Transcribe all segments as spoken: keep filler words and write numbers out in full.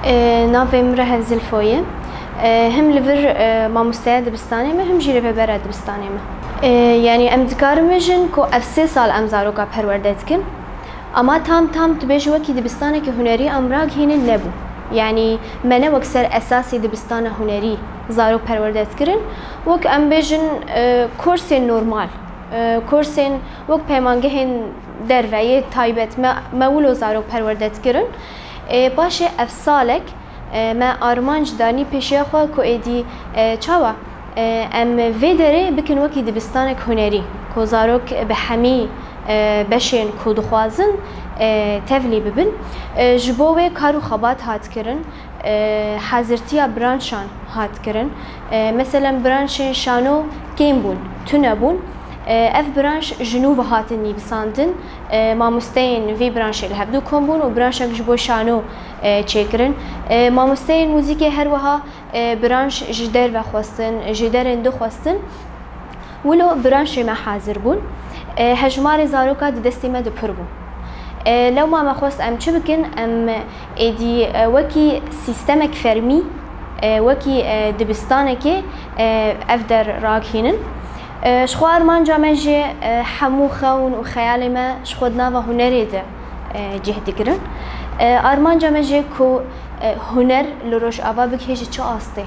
E, navê min Rehev Zilfo ye. E, him li vir, e, mamosteya dibistanê me, him jî rêvebera dibistanê me. E, yanî em dikarin bêjin ku ev sê sal em zaroka perwerde dikin. Ama tam tam tu bêjî wekî dibistanekî hunerî em ragihînin nebû. Yanî me ne wek ser esasê dibistana hunerî zarok perwerde dikirin. Wek em bêjin, e, kursên normal, e, kursên wek peymangehên derve yê taybet me, me wilo zarok perwerde dikirin. E, paşê ev salek, e, me armanc danî pêşiya xwe ku êdî, e, çawa, e, em vê derê bikin wekî dibistanek hunerî, ku zarok bi hemî, e, beşên ku dixwazin, e, tevlî bibin. E, ji bo wê kar û xebat hat kirin, e, hazirtiya branşan hat kirin. E, meselen branşên şano kêm bûn, tune bûn. E, ev branş ji nû ve hatin nivîsandin. E, mamosteyên vî branşê li hevdû kom bûn û branşek ji bo şano, e, çêkirin. E, mamosteyên muzîkê her wiha, e, branş ji derve xwestin, ji derên du xwestin. Wilo branşê me hazir bûn. E, hejmarê zaroka di destê me de pir bû. E, lewma me xwest em çi bikin? Em êdî, e, wekî sîstemek fermî, e, wekî, e, dibistanekê, e, ev der ragihînin. E, ji xwe armanca me jê, e, hemû xewn û xeyalê me ji xwe di nava hunerê de, e, cih digirin. E, armanca me jê ku, e, huner li Rojava bigihê ji çi astê.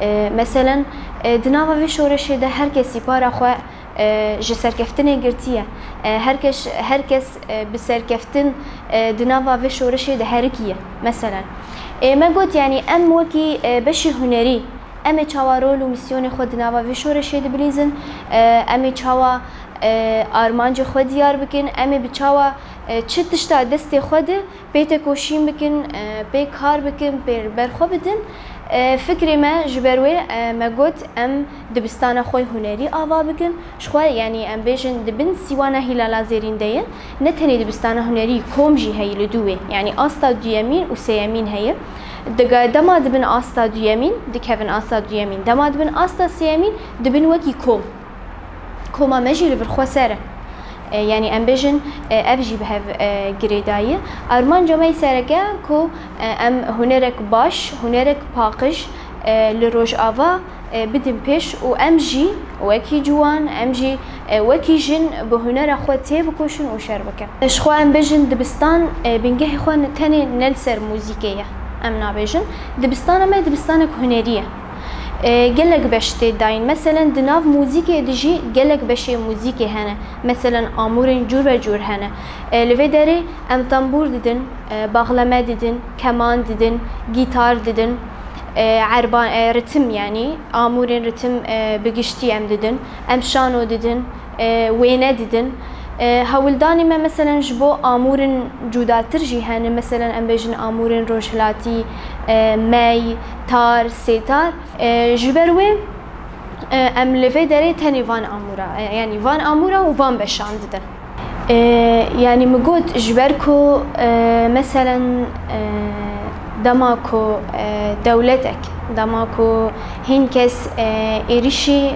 E, meselen, e, di nava vê şoreşê de her kesî para xwe, e, ji serkeftinê girtiye. E, her kes, her kes, e, bi serkeftin, e, di nava vê şoreşê de herikiye. Meselen, e, me got, yanî em wekî, e, beşê hunerî, em ê çawa rol û mîsyonê xwe di nava vê şoreşê de bilîzin, e, em ê çawa, e, armancê xwe diyar bikin, em ê bi çawa, e, çi tişta destê xwe de pê tekoşîn bikin, e, pê kar bikin, pê li ber xwe bidin. E, fikrê me ji ber wê, e, me got em dibistana xwe hunerî ava bikin. Ji xwe, yanî em bêjin di bin sîwana Hîlala Zêrîn de ye. Ne tenê dibistana hunerî, kom jî heye li dû wê. Yanî asta duyemîn û sêyemîn heye. Diga dema dibin asta duyemîn, dikevin asta duyemîn. Dema dibin asta sêyemîn, dibin wekî kom. Koma me jî li vir xweser e. E, yanî em bêjin, e, ev jî bi hev, e, girêdayî. Armanca me yî sereke ku, e, em hunerek baş, hunerek paqij, e, li Rojava, e, bidin pêş û em jî wekî ciwan, em jî, e, wekî jin bi hunera xwe têbikoşin û şer bikin. Ji xwe em bêjin dibistan, e, bingehê xwe ne tenê ne li ser muzîkê ye. Em nabêjin. Dibistana me dibistanek hunerî ye. E, gelek beş tê dayîn. Meselen, di nav muzîkê de jî gelek beşê muzîkê hene. Meselen, amûrên cûr ve cûr hene. E, li vê derê em tembûr didin, e, baxleme didin, keman didin, gîtar didin, e, erba-, e, ritim, yanî amûrên ritim, e, bi giştî em didin. Em şano didin, e, wêne didin. E, hewldanê me, meselen, ji bo amûrên cudatir jî hene, meselen, em bêjin amûrên rojhilatî, e, mey, tar, sêtar. E, ji ber wê, e, em li vê derê tenê van amûra, e, yanî van amûra û van beşan didin. E, yanî min got, ji ber ku, e, meselen, e, dema ku, e, dewletek, dema ku hîn kes, e, êrîşî,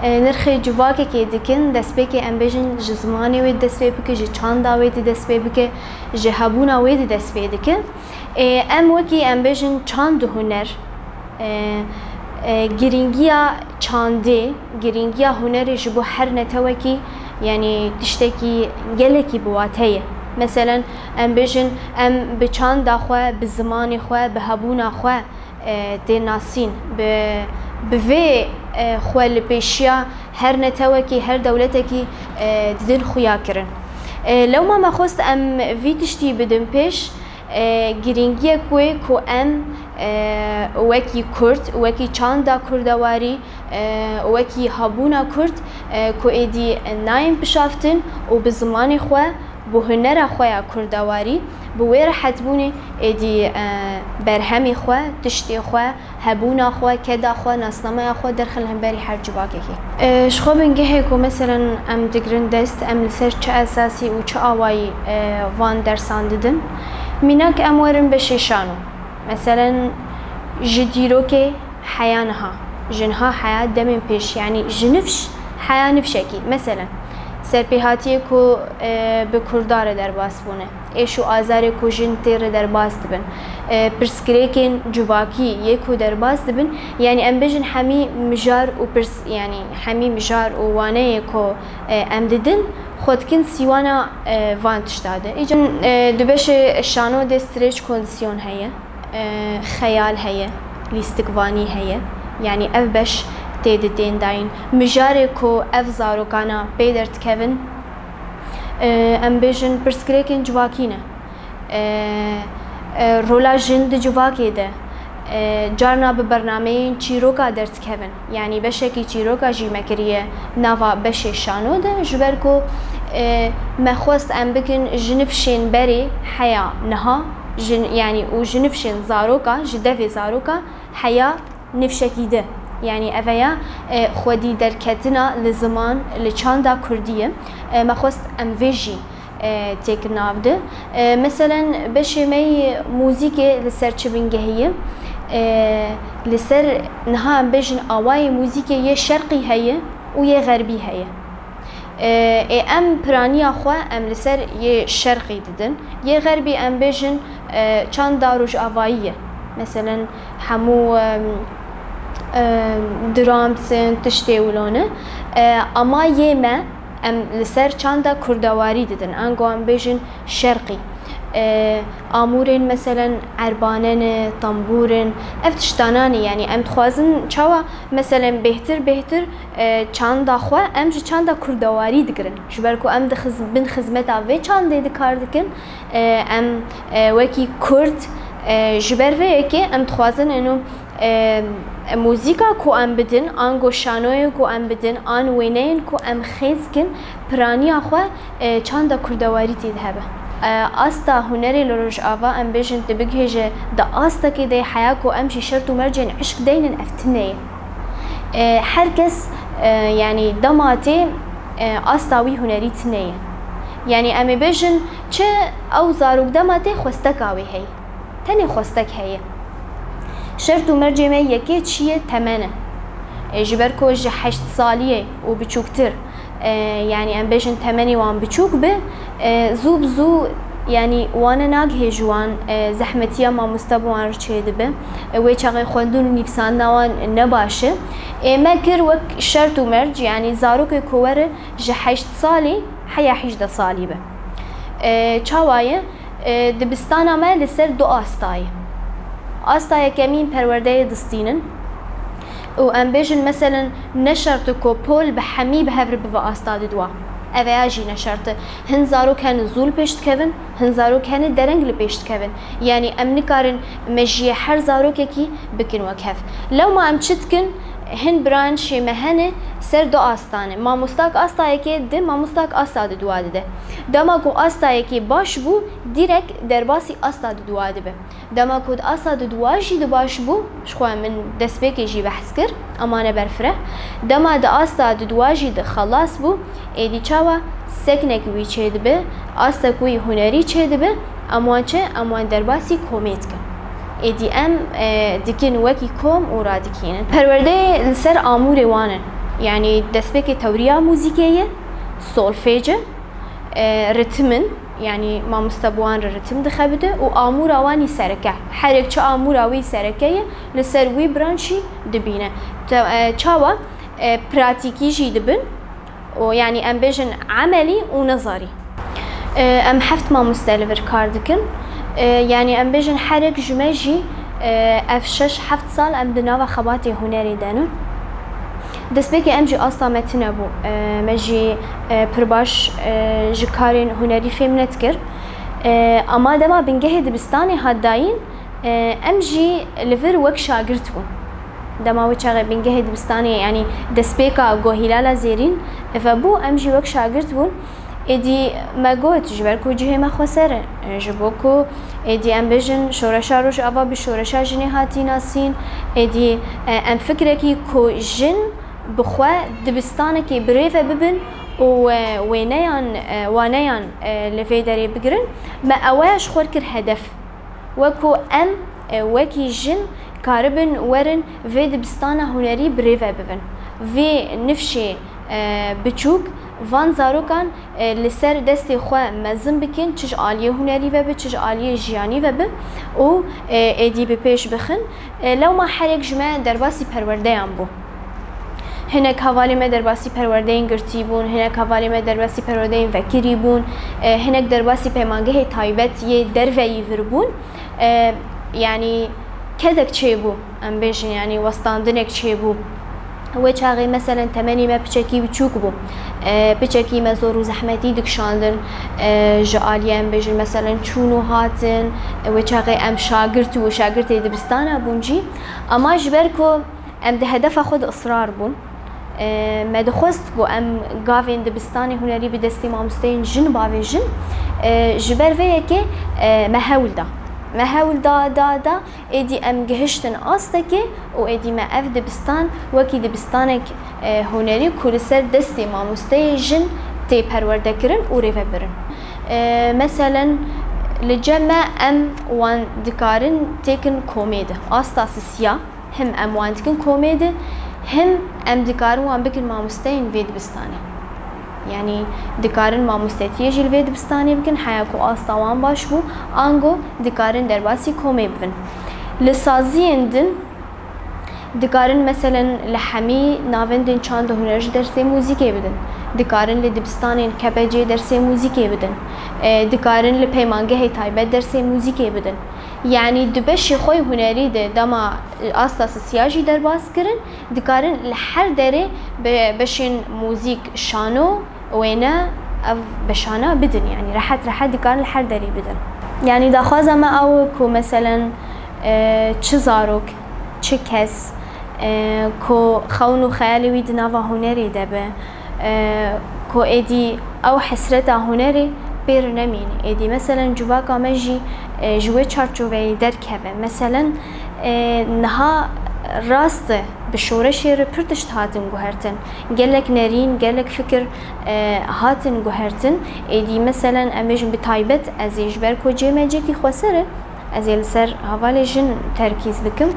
e, nirxê civakekê dikin, destpêkê em bêjin ji zimanê wê dest pê bike, ji çanda wê de dest pê bike, ji hebûna wê de dest pê dike. E, em wekî em bêjin çand û huner, e, e, girîngiya çandê, girîngiya hunerê ji bo her netewekî, yanî tiştekî gelekî bi wate ye. Meselen, em bêjin, em bi çanda xwe, bi zimanê xwe, bi hebûna xwe, e, tê nasîn. Bi, bi vê, e, xwe li pêşiya her netewekî, her dewletekî, e, didin xuya kirin. E, lewma me xwest em vî tiştî bidin pêş, e, girîngiyek wê ku em, e, wekî Kurd, wekî çanda kurdewarî, e, wekî hebûna Kurd, e, ku êdî nayên pişaftin û bi zimanê xwe, bi hunera xwe ya kurdewarî, bi wê rehetbûnê êdî, e, berhemê xwe, tiştê xwe, hebûna xwe, keda xwe, nasnameya xwe derxin li hemberî her civakekê. E, ji xwe bingehê ku meselen em digirin dest, em li ser çi esasî û çi awayî, e, van dersan didin. Mînak em werin beşê şano. Meselen ji dîrokê heya niha, ji niha heya demên pêş, yanî ji nifş heya nifşekî. Meselen, serpêhatiyê ku, e, bi Kurda re derbas bûne, êş û azarê ku jin tê re derbas dibin, E, pirsgirêkên civakî yê ku derbas dibin, yanî em bêjin hemî mijar û pirs, yanî hemî mijar û waneyê ku, e, em didin, xwe dikin sîwana, e, van tişta de. Îca, e, di beşê şano de strange condition heye, e, xeyal heye, lîstikvanî heye. Yanî ev beş tê di tên dayîn. Mijarê ku ev zarokana pê derdikevin, e, em bêjin pirsgirêkên civakî ne. E, e, rola jin di civakê de, e, carna bi bernameyên çîroka derdikevin. Yanî beşekî çîroka jî me kiriye nava beşê şano de, ji ber ku, e, me xwest em bikin ji nifşên berê heya niha, ji, yanî û ji nifşên zaroka, ji devê zaroka heya nifşekî di. Yanî ev ya, e, xwedî derketina li ziman, li çanda kurdî ye. E, me xwest em vê jî, e, têkir nav di. E, meselen beşê me yê muzîkê li ser çi bingehî ye? E, li ser niha em bêjin awayê muzîkê yê şerqî heye û yê xerbî heye. E, ê em piraniya xwe em li ser yê şerqî didin. Yê xerbî em bêjin, e, çanda rojavayî ye. Meselen hemû, em, em, drams in, tiştê wilo ne. E, ama yê me em li ser çanda kurdewarî didin. Ango em bêjin şerqî. E, amûrên meselen erbane ne, tembûr in, ev tiştana ne. Yanî em dixwazin çawa meselen bêhtir bêhtir, e, çanda xwe em ji çanda kurdewarî digirin. Ji ber ku em di xiz-, bin xizmeta vê çandê di kar dikin. E, em, e, wekî kurd, e, ji ber vê yekê em dixwazin eno, e, muzîka ku em bidin, ango şanoyên ku em bidin, an wêneyên ku em xêz kin, piraniya xwe, e, çanda kurdewarî tê de hebe. E, asta hunerê li Rojava em bêjin tu bigihêje di astekê de heya ku em jî şert û mercên hişk deynin, ev tune ye. E, her kes, e, yanî dema tê, e, asta wî hunerî tune ye. Yanî em ê bêjin çi ew zarok dema tê xwesteka wê heye. Tenê xwestek heye. Şert û mercê me yekê çi ye? Temen e. E, ji ber ku ji heşt saliyê û biçûktir, e, yanî em bêjin temenê wan biçûk be, e, zû bi zû, yanî wane nagihê ji wan, e, zehmetiya mamoste bi wan re çêdibe. E, wê çaxê xwendin û nivîsandina wan ne baş e. Ê me kir wek şert û merc, yanî zarokê ku were ji heşt salî heya hîjdeh salî be. E, çawa ye? E, dibistana me li ser du asta ye. Asta yekemîn perwerdeyê distînin û em bêjin, meselen, ne şert e ku pol bi hemî bi hev re bive asta diduwa. Ev ya jî ne şert e. Hin zarok hene zû li pêş dikevin, hin zarok hene dereng li pêş dikevin. Yanî em nikarin mejiyê her zarokekî bikin wek hev. Lewma em çi dikin? Hin branşê me hene ser du asta ne. Mamostak asta yekê dide, mamostak asta diduwa dide. Dema ku asta yekê baş bû, dîrek derbasî asta diduwa dibe. Dema ku asta diduwa jî di baş bû, ji xwe min destpêkê jî behs kir, ama ne berfireh. Dema di asta diduwa jî di xelas bû, êdî çawa seknek wî çêdibe, astek wî hunerî çêdibe, em wan çi, em wan derbasî komê dikin. Êdî em, e, dikin wekî kom û radikînin. Perwerdeyê li ser amûrê wan in. Yanî destpêkê tewriya muzîkê ye, solfêc e, e, ritim in, yanî mamoste bi wan re ritim dixebite û amûra wan î sereke. Herek çi amûra wî sereke ye, li ser wî branşî dibîne. Te-, e, çawa? E, pratîkî jî dibin û yanî em bêjin emelî û nezarî. E, em heft mamoste li vir kar dikin. E, yanî em bêjin herek ji me jî, e, ev şeş heft sal em di nava xebatê hunerê de ne. Destpêkê em jî asta me tune bû. E, me jî, e, pir baş, e, ji karên hunerî fêm nedikir. E, ama dema bingehê dibistanê hat dayîn, e, em jî li vir wek şagirt bûn. Dema wê çaxê bingehê dibistanê, yanî destpêka ku Hîlala Zêrîn vebû, em jî wek şagirt bûn. Êdî me got, ji ber ku cihê me xweser e, ji bo ku êdî em bêjin şoreşa Rojava bi şoreşa jinê hatî nasîn, êdî, e, em fikrekî ku jin bi xwe dibistanekê birêve bibin û, e, wêneyan, e, waneyan, e, li vê derê bigirin, me ewe ji xwe kir hedef. Wek ku em, e, wekî jin karibin werin vê dibistana hunerî birêve bibin. Vê nifşê, e, biçûk Van zarokan, e, li ser destê xwe mezin bikin, çi ji aliyê hunerî ve bi, çi ji aliyê jiyanî ve bi û, e, êdî bi pêş bixin. E, lewma herek ji me derbasî perwerdeyan bû. Hinek hevalê me derbasî perwerdeyên girtî bûn, hinek hevalê me derbasî perwerdeyên vekirî bûn, e, hinek derbasî peymangehê taybet yê derveyî vir bûn. E, yanî kedek çêbû, em bêjin, yanî westandinek çêbû. Wê çaxê, meselen, temenê me piçekî biçûk bû. E, piçekî me zor û zehmetî dikişandin, e, ji aliyê, em bêjin, meselen, çûn û hatin. E, wê çaxê em şagirt û şagirtê dibistana bûn jî. Ama ji ber ku em di hedefa xwe de israr bûn, e, me dixwest ku em gavên dibistanê hunerî bi destê mamosteyên jin bavêjin. E, ji ber vê yekê, e, me hewl da. Me hewl da, da, da. Êdî em gihiştin astekê û êdî me ev dibistan wekî dibistanek, e, hunerî ku li ser destê mamosteyê jin tê perwerdekirin û rêvebirin. E, meselen, li cem me em wan dikarin têkin komê de. Asta sisiya, him em wan dikin komê de, him em dikarin wan bikin mamosteyên vê dibistanê. Yanî dikarin mamostetiyê jî li vê dibistanê bikin, heya ku asta wan baş bû, ango dikarin derbasî komê bibin. Li saziyên din dikarin, meselen, li hemî navendên çand û huner ji dersê muzîkê bidin. Dikarin li dibistanên K P C dersê muzîkê bidin. E, dikarin li peymangehê taybet dersê muzîkê bidin. Yanî di beşê xwe yê hunerî de dema asta sisiya jî derbas kirin, dikarin li her derê be-, beşên muzîk, şano, wêne, ev beşana bidin, yanî rehet rehet dikarin li her derê bidin. Yanî daxwaza me ew ku, meselen, e, çi zarok, çi kes, e, ku xewn û xeyalê wî di nava hunerê de be, e, ku êdî ew hesreta hunerê pê re nemîne. Êdî, meselen, civaka me jî, e, ji wê çarçoveyê derkeve. Meselen, e, niha rast e, bi şoreşê re pir tişt hatin guhertin. Gelek nerîn, gelek fikir, e, hatin guhertin. Êdî, meselen, em bêjin bi taybet, ez ê ji ber ku cê me cekî xweser e, ez ê li ser hevalê jin terkîz bikim.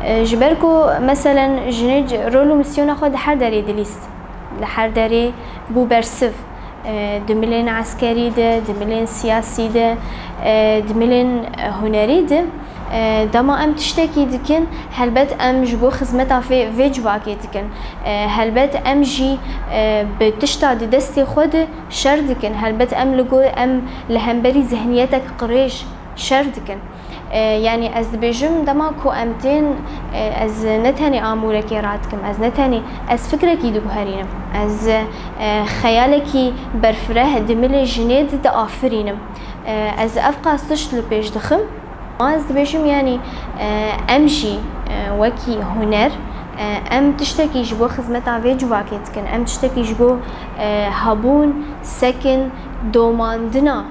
E, ji ber ku, meselen, jinê c-, rol û misyona xwe di her derê dilîst. Li her derê bû bersiv. E, di milên eskerî de, di milên siyasî de, e, di milên, e, hunerî de. E, dema em tiştekî dikin, helbet em ji bo xizmeta vê, vê civakê dikin. E, helbet em jî, e, bi tişta di destê xwe de şer dikin. Helbet em li gor, em li hemberî zihniyetek qirêj şer dikin. E, yanî ez dibêjim, dema ku em tên, e, ez ne tenê amûrekê radikim, ez ne tenê, ez fikrekî diguherînim, ez, e, xeyalekî berfireh di milê jinê di diafirînim. E, ez ev qas tişt li pêş dixim. Ma ez dibêjim, yanî, e, em jî, e, wekî huner, e, em tiştekî ji bo xizmeta vê civakê dikin, em tiştekî ji bo, e, hebûn, sekin, domandina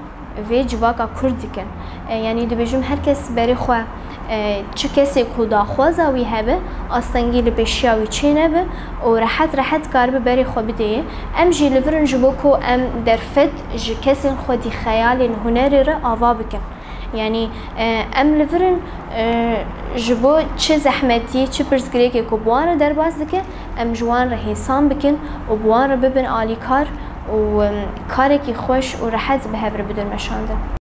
vê civaka Kurd dikin. E, yanî dibêjim her kes berê xwe, e, çi kesê ku daxwaza wî hebe, astengî li pêşiya wî çênebe û rehet rehet karibe berê xwe bidê. Em jî li vir in ji bo ku em derfet ji kesên xwedî xeyalên hunerê re ava bikin. Yanî, e, em li vir in, e, ji bo çi zehmetî, çi pirsgirêkê ku bi wan re derbas dike, em ji wan re hêsan bikin û bi wan re bibin alîkar û, em, karekî xweş û rehet bi hev re bidin meşandin.